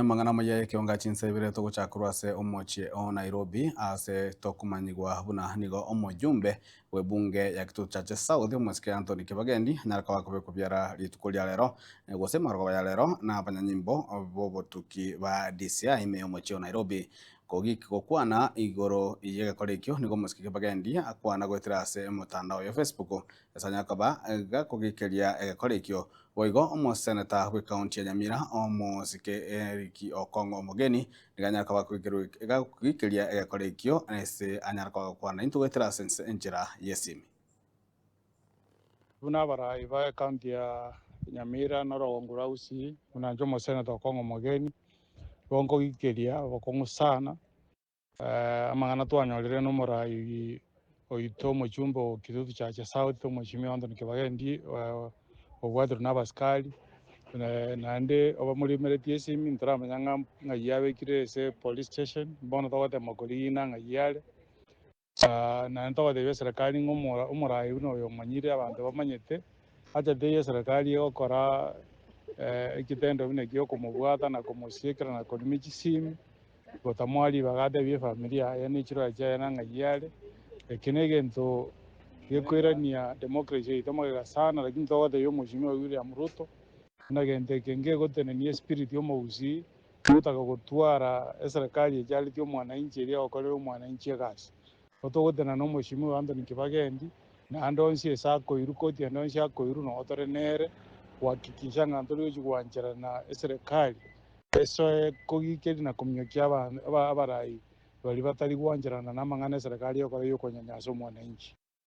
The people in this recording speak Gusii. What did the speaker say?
Amang'ana amaya y'ekeonga chinsa ibere togochaka korwa ase omochie o Nairobi ase tokomanyigwa buna nigo omojumbe bw'ebunge ya Kitutu Chache South omosike Anthony Kibagendi anyare koba akobekwa biara rituko ria rero gose marogoba ya rero na abanyanyimbo b'obotuki ba DCI ime y'omochie o Nairobi. Kogik gokwana igoro y'egekora ekio nigo omosike Kibagendi akwana goetera ase omotandao ya Facebook ase anyare koba gakogikeria egekora ekio Boigo omoseneta bw'ekaunti ya Nyamira, omosike Eric Okong'o Omogeni, nigo anyare koba gakogikeria egekora ekio ase anyare koba gokwana intwe goetera ase enchera y'esimi. Buna abarai ba ekaunti ya Nyamira na orogongo rwa Gusii, buna inche omoseneta Okong'o Omogeni, nigo nkogikeria obokong'u sana. Amang'ana twanyorire nomorai oito omochumbe o Kitutu Chache South, Omweshimiwa Anthony Kibagendi, obwatirwe na abasikari, naende obamorimeretie esimi ntoramanya ng'a ng'ai abekire ase police station, bono togotema korigina ng'ai are. Naende togotebia eserekari ng'a omorai buna oyo omanyire abanto bamanyete, acha teiyo eserekari egokora ekitendo buna ekio okomobwata na komosiekera na korima chisimi. Gotamoa ribaga atebie efamiri yaye ne chiroe chiaye na ng'ai are. Eke negento gekoirania democracy yaito magega sana lakini togotebia omweshimiwa William Ruto buna gento eke ngegotenenia espirit yomogusii gotaka gotwara eserekari echaretie omwananchi eria egokorera omwananchi egasi. Igo togotenena na omweshimiwa Anthony Kibagendi naende onsi ase akoirwa koti ende onsi akoirwa nogo tore nere gohakikisha ng'a ntori gochia goancherana eserekari Esoe kogikeria na kominyokia abarai baria batari gwancherana namang'ana eserekari egokora y'okonyanya ase omwananchi.